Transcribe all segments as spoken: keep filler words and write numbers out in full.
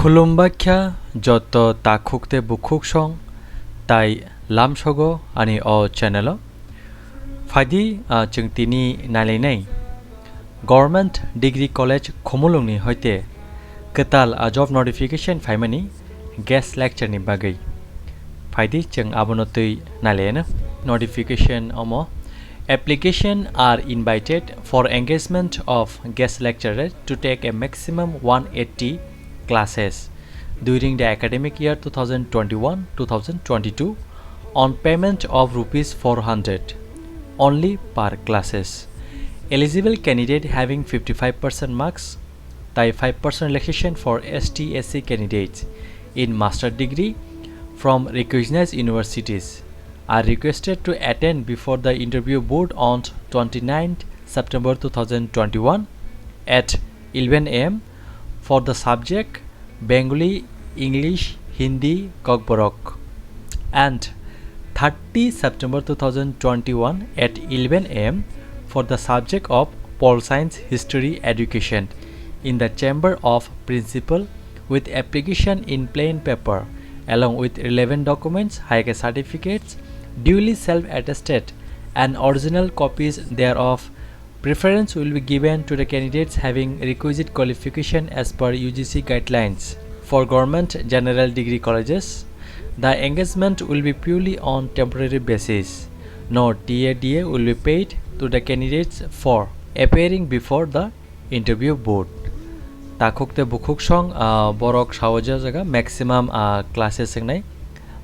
Khulumbaikha joto takhuk tei bukhuk song tai lamsogo ani o channel o. Phaidi, ah, chwng tini nailainai Government Degree College Khumulwng ni hoite kwtal, ah, job notification phaimani guest lecture ni bagwi. Phaidi chwng abono twi nailaina. Notification omo: Application are invited for engagement of guest lecturer to take a maximum one eighty classes during the academic year two thousand twenty-one two thousand twenty-two on payment of rupees four hundred only per classes. Eligible candidate having fifty-five percent marks, tai five percent relaxation for S T S C candidates in master degree from recognized universities are requested to attend before the interview board on twenty-ninth September two thousand twenty-one at eleven A M for the subject Bengali, English, Hindi, Kokborok, and thirty September two thousand twenty-one at eleven A M for the subject of Pol Science History Education in the Chamber of Principal with application in plain paper along with relevant documents, Higher certificates, duly self-attested and original copies thereof. Preference will be given to the candidates having requisite qualification as per U G C guidelines. For government general degree colleges, the engagement will be purely on temporary basis. No T A D A will be paid to the candidates for appearing before the interview board. Takhuk tei bukhuk song, ah, borok sao je jaga maximum, ah, classes wngnai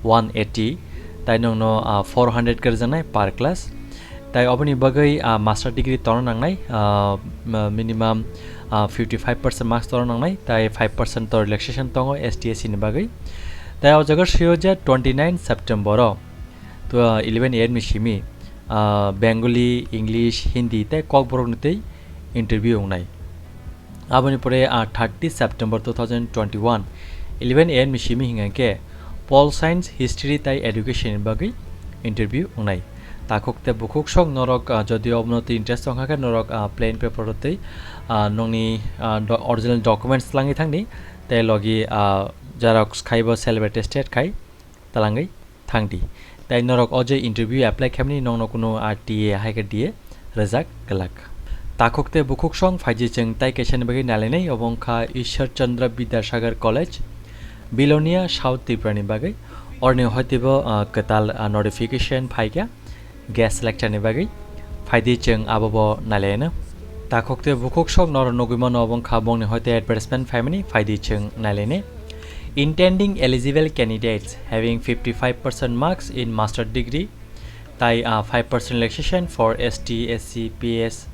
one eighty, tai nongno, ah, four hundred kwrwjaknai per class. Tai oboni bagwi, ah, master degree torna nangnai, ah, ma-, minimum, ah, fifty-five percent marks torna nangnai, tai five percent to relaxation tongo S T S C ni bagwi. Tai o jaga sio je twenty-nine September o, to, ah, eleven A M ni simi, ah, Bengali, English, Hindi tei Kokborok ni twi interview wngnai. Aboni pore, ah, thirty September two thousand twenty-one, eleven A M ni simi hingkha khe Pol Science, History tai Education ni bagwi interview wngnai. Takhuk tei bukhuk song norok, ah, jodi obono twi interest tongkha khe norok, ah, plain paper o twi, ah, nongni, ah, do-, original documents twlangwi thangdi tei logi, ah, xerox khaibo self attested khai twlangwi thangdi. Tai norok o je interview apply khaimani nongno kuno R T A hai khe D A rwjak glak. Takhuk tei bukhuk song phaidi chwng tai kaisani bagwi nalainai, obo wngkha Ishwar Chandra Vidyasagar College, Bilonia, South Tripura ni bagwi. Orni hoitebo, ah, kwtal, ah, notification phaikha guest lecture ni bagwi. Phaidi chwng abobo nailaina. Takhuk tei bukhuk song norok nugwi mano, obo wngkha bongni hoite advertisement phaimani, phaidi chwng nailaina. Intending eligible candidates having fifty-five percent marks in master degree, tai, ah, five percent relaxation for S T, S C, P S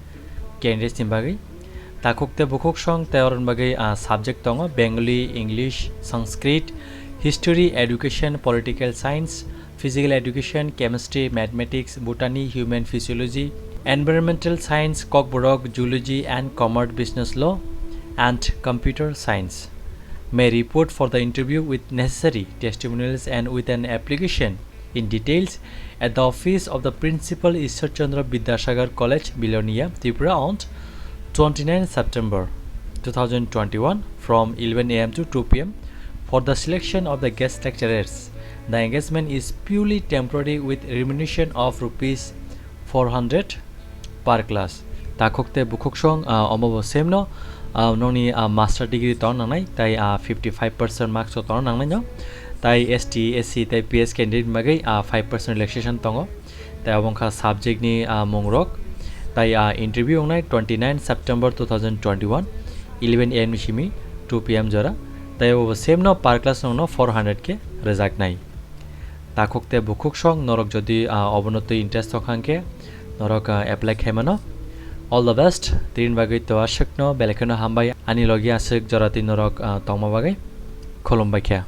candidates ni bagwi. Takhuk tei bukhuk song tei oroni bagwi, ah, subject tongo Bengali, English, Sanskrit, History, Education, Political Science, Physical Education, Chemistry, Mathematics, Botany, Human Physiology, Environmental Science, Kokborok, Zoology and Commerce, Business Law and Computer Science. May report for the interview with necessary testimonials and with an application in details at the office of the Principal Ishwar Chandra Vidyasagar College, Bilonia, Tripura on twenty-nine September two thousand twenty-one from eleven A M to two P M for the selection of the guest lecturers. The engagement is purely temporary with remuneration of rupees four hundred per class. Takhuk tei bukhuk song, ah, omo bo same no, ah, nongni, ah, master degree ton nangnai, tai, ah, fifty-five percent marks o ton nangnai no, tai S T, S C tei P S candidate ni bagwi, ah, five percent relaxation tongo. Tai obo wngkha subject ni, ah, mung rok. Tai, ah, interview wngnai twenty-nine September two thousand twenty-one, eleven A M ni simi two P M jora. Tai obo same no per class nongno four hundred khe rwjaknai. Takhuk tei bukhuk song norok jodi, ah, obono twi interest tongkha hwnkhe norok, ah, apply khaimano. All the best, tini bagwi to aswkno belai kheno hambai ani logi aswk jora twi norok, ah, tongma bagwi. Khulumbai khe.